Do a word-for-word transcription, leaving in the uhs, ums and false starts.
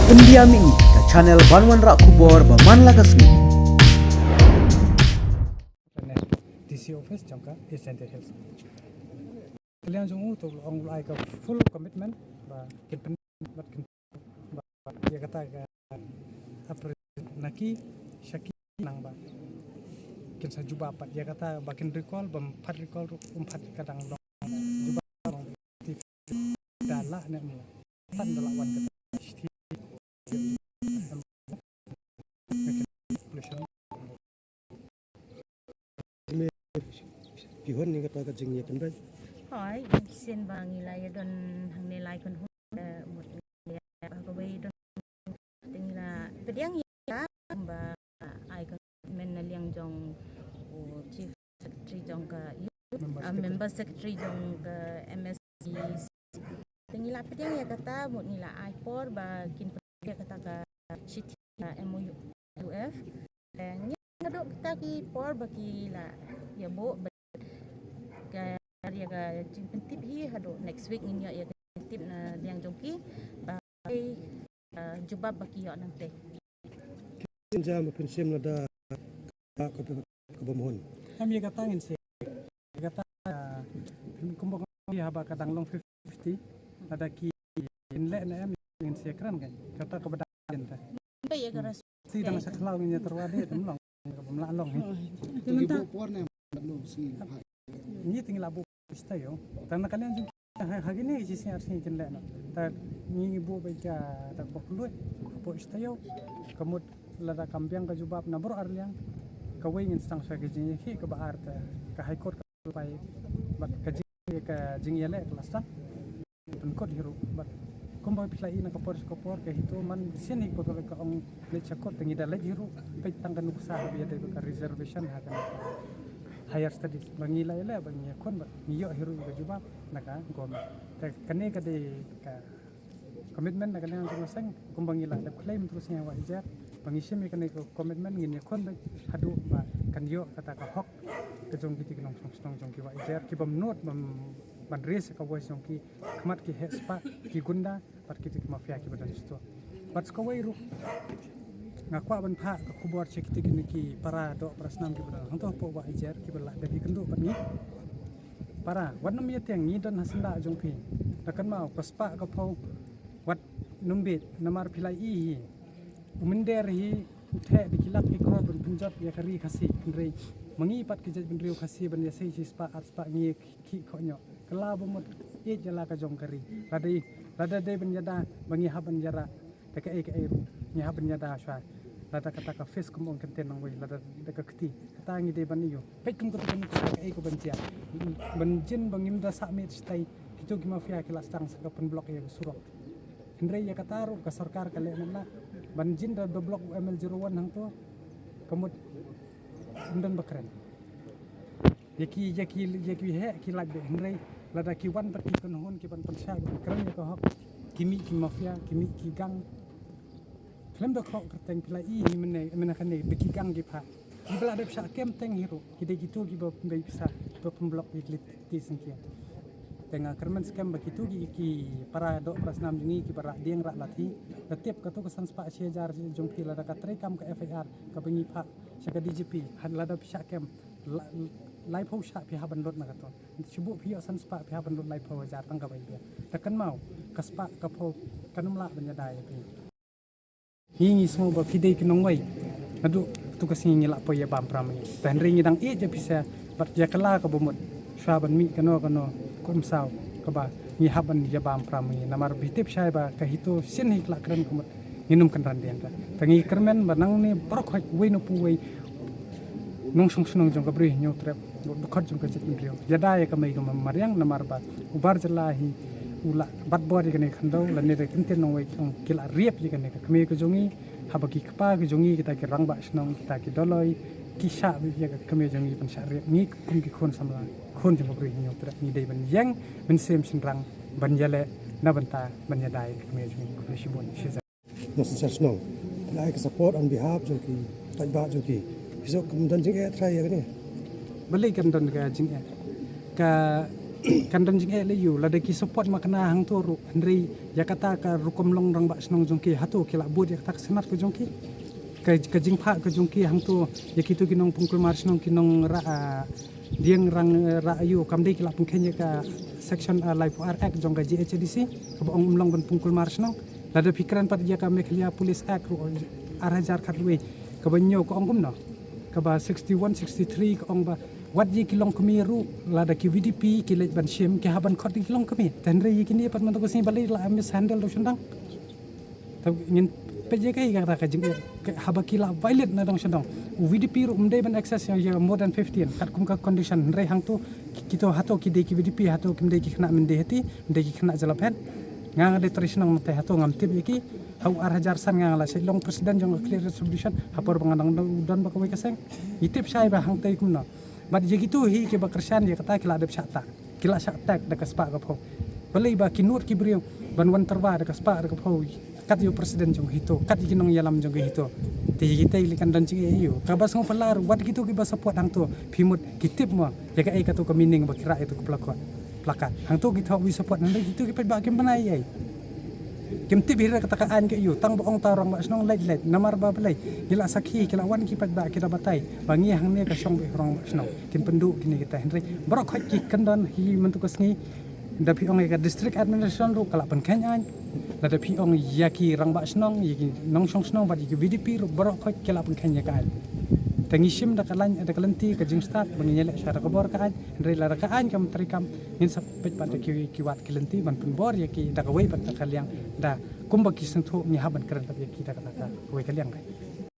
India Mini, ka channel ban wanrah khubor ba man la ka sngi. Kane D C office jong ka East Jaintia Hills. Ka liang jong u to ong u ai ka full commitment ba kin pyn ba ïa kata ka apre naki shaki nang ba kin sa jubab pat ïa kata ba kin recall, bym pat recall ruh, um pat ka dang long jubab long ti da la ne mla. Tan da la wan kata. Ki hon ni kata ka jingïakynduh. Hoi, sien ba ngi la ïa don hangne lai kynhun, eh, mut ngi la ïa ba kawei don, te ngi la pdiang ïa ba ai commitment na liang jong u chief secretary jong ka, ah, member secretary jong ka M S C. Te ngi la pdiang ïa kata, mut ngi la ai por ba kin pynpoi ïa kata ka shithi, ah, M O U F. Te ngi la duh kata ki por ba ki la ïa buh ba ka ïa ka jingpyntip hi haduh next week ngin ïoh ïa ka jingtip na liang jong ki ba, ah, jubab ba ki ïoh nangtei. Jam ba pynshim lada ka, ka, ka bym hun. Em ïa kata ngin share. Ïa kata, ah, kumba ngi haba ka dang long fifty fifty. Lada ki kin leh ne em ngin share kren kan. Kata kaba dang ïa ta. Ïa ka res- Si dang sa khlaw ngin ïa tyrwa de, dang long. Ka bym lah long hi. Te mynta por ne, ngi te ngi la buh ista ïo. Tang na ka liang jong ki ha, ha kine ki sngi ar sngi kin leh noh. Ta ngi ngi buh ba ïa ta bok luid, buh ista ïo. Ka mut lada kam biang ka jubab na baroh ar liang. Kawei ngin sdang sha ka jingïakhih, kaba ar te ka High Court ka pai bad ka jing, ka jingïaleh ka la sdang. Pynkut hi ruh bad kumba phi la i na ka por sha ka por ka HITO man sien hi ba ka, ka ong leit sha court te ngi da leit hi ruh, peit tang ka nuksa haba ïadei bad ka reservation ha kane ka higher studies ba ngi la ïaleh ba ngi ïakhun bad ngi ïoh hi ruh ïa ka jubab na ka government. Te kane ka dei ka commitment na ka liang jong ka seng, kumba ngi la dep claim through seng Wah Ijer ba ngi shim ïa kane ka commitment, ngin ïakhun beit haduh ba kan ïoh kata ka hok ka jong kiti ki nongshong shnong jong ki Wah Ijer, ki bym nud ban, ban raise ka voice jong ki khmat ki heh spah, ki gunda bad kiti ki mafia kiba don shatuh. Bad sa kawei ruh nga kwah ban phah ka khubor sha kiti kine ki para doh para snam kiba don hangto hapoh Wah Ijer kiba la dep ïakynduh bad ngi. Para, wat nym ïateng, ngi don ha syndah jong phi. Da kynmaw ka spah ka phew wat nym bieit namar phi la i hi. U mynder hi u theh da ki lak ki klur ban pynjot ïa ka ri Khasi, hynrei ma ngi pat ki jaitbynriew Khasi ban ïasei shi spah ar spah ngi khih khohñioh. Ka la ba mut ïeit ïa la ka jong ka ri. Lada, lada dei ban ïada ba ngi hap ban ïarap da kaei kaei ruh ngi hap ban ïada shuwa. Lada kata ka face kum ong kyntien nongwei, lada da ka kti, kata ngi dei ban ïoh. Peit kum kata ka nuksa kaei ka ban jia. Ban jin ba ngim da sah miet shatai, kito ki mafia ki la sdang sa ka pynblock ïa ka surok. Hynrei ïa kata ruh ka sorkar ka leh mynta ban jin da, da block u M L zero one hangto, ka mut ym don ba kren. Ïa ki, ïa ki, ïa ki heh ki lait beit, hynrei lada ki wan bad ki kynhun ki ban pynshai ban kren ïa ka hok, ki mih ki mafia, ki mih ki gang. Khlem da khoh kyrteng phi la i hi mynne, mynne kane da ki gang ki phah. Kiba la dep shah kem teng hi ruh ki dei kito kiba pynbeit pisa, kiba pynblock ïa ki lynti syngkien. Te nga kyrmen skhem ba kito ki, ki para doh para snam jong ngi kiba rah dieng rah lathi, da tip kato ka san spah shi hajar jong phi, lada ka treikam ka F I R kaba ngi phah sha ka D G P, ha lada phi shah kem la-, laiphew shah phi hap ban lut na kato. Shu buh phi ïoh san spah phi hap ban lut laiphew hajar tang kaba ïa. Te kynmaw, ka spah ka phew kan ym lah ban ïada ïa phi. Ngi ngi sngew ba phi dei ki nongwei. Naduh tu ka sngi ngi la poi ïa bam pra ma ngi. Te hynrei ngi dang ïeit ïa phi sha bad ïa ka la kaba mut. Shuwa ban mih kano kano kum saw kaba ngi hap ban ïa bam pra ma ngi. Namar phi tip shai ba ka HITO sien hi ka la kren ka mut. Ngin ym kynran dien ta. Te ngi kyrmen ba nangne baroh khoit uwei na phew uwei nongshong shnong jong ka Bri Hynñiewtrep, dkhot jong ka jaitbynriew. Ïada ïa ka mei ka mariang namar ba u bar jylla hi u la bat bor ïa kane ka khyndew lane da kyntien nongwei ki ong ki la riap ïa kane ka kmie ka jong ngi, haba ki kpa ka jong ngi kita ki rangbah shnong kita ki doloi ki shah ïa ka kmie jong ngi ban shah riap, ngi kum ki khun samla khun jong ka Bri Hynñiewtrep ngi dei ban ïeng mynsiem shynrang ban ïaleh na bynta ban ïada ïa ka kmie jong ngi. Khublei shibun. Shi Nongsynshar shnong. Phi la ai ka support on behalf jong ki paidbah jong ki. Phi sngewthuh kam don jingeh trai ïa kane? Balei kam don ka jingeh? Ka kan don jingeh lei ïa u, lada ki support ma kane hangto ruh, hynrei ïa kata ka rukom long rangbah shnong jong ki, hato ki lah bud ïa kata ka sngap ka jong ki? Ka, ka jingphah ka jong ki hangto ïa kito ki nongpynkulmar shnong, ki nong rah, ah, dieng rang, eh, rah aiu, kam dei ki lah pynkheiñ ïa ka section, ah, lai four Act jong ka G H A D C, kaba ong ym long ban pynkulmar shnong. Lada phi kren pat ïa ka Meghalaya Police Act ruh, ar hajar khatwei, kaba hynñiew ka ong kumno? Kaba sixty-one, sixty-three ka ong ba wat ïa ki longkmie ruh, lada ki V D P ki leit ban shim, ki hap ban khot ïa ki longkmie. Te hynrei ïa kine pat mynta ka sngi balei la mishandle dong shyndong? Te ngin peit ïa kaei kata ka jing, ka, haba ki la violate na dong shyndong, u V D P ruh ym dei ban access ïa, ïa more than fifteen katkum ka condition. Hynrei hangto ki, kito hato ki dei ki V D P, hato kim dei ki khynnah Myndihati, ym dei ki khynnah Jalaphen? Nga, nga dei trai shnong nangta, hato ngam tip ïa ki? Ha u ar hajar san nga, nga la shait long president jong ka Khliehriat Subdivision ha por ba nga dang don, don bad kawei ka seng. Ngi tip shai ba hangtei kumno. Bad ïa kito hi kiba kyrshan ïa kata ki la dep shah tag, ki la shah tag da ka spah ka phew. Balei ba ki nud ki briew ban wan tyrwa da ka spah da ka phew, kat ïa u president jong HITO, kat ïa ki nongïalam jong ka HITO? Te ïa kita lei kan don jingeh ïa u. Kaba sngewphylla ruh, wat kito kiba support hangto, phi mut ki tip mo ïa kaei kato ka meaning ba ki rah ïa kato ka placard? Hangto ki thoh wi support, hynrei kito ki paidbah kim bna ei ei. Kim tip hi ruh kata ka aiñ ka ïa u, tang ba ong ta rangbah shnong leit leit. Namar ba balei? Ngi la sakhi, ki la wan ki paidbah ki da batai ba ngi hangne ka shong beit rangbah shnong. Kin pynduh kine kita, hynrei baroh khoit ki kyndon hi mynta ka sngi. Da phi ong ïa ka district administration ruh ka la pynkheiñ aiñ. Lada phi ong ïa ki rangbah shnong, ïa ki nongshong shnong bad ïa ki V D P ruh, baroh khoit ki la pynkheiñ ïa ka aiñ. Te ngi shim da ka laiñ, da ka lynti ka jingstad ba ngin ïaleh sha da ka bor ka aiñ. Hynrei lada ka aiñ kam treikam, ngin sa peit pat da ki, ki wat ki lynti ban pynbor ïa ki da kawei pat ka liang, da kumba ki sngewthuh ngi hap ban kren pat ïa ki da ka, da kawei ka liang.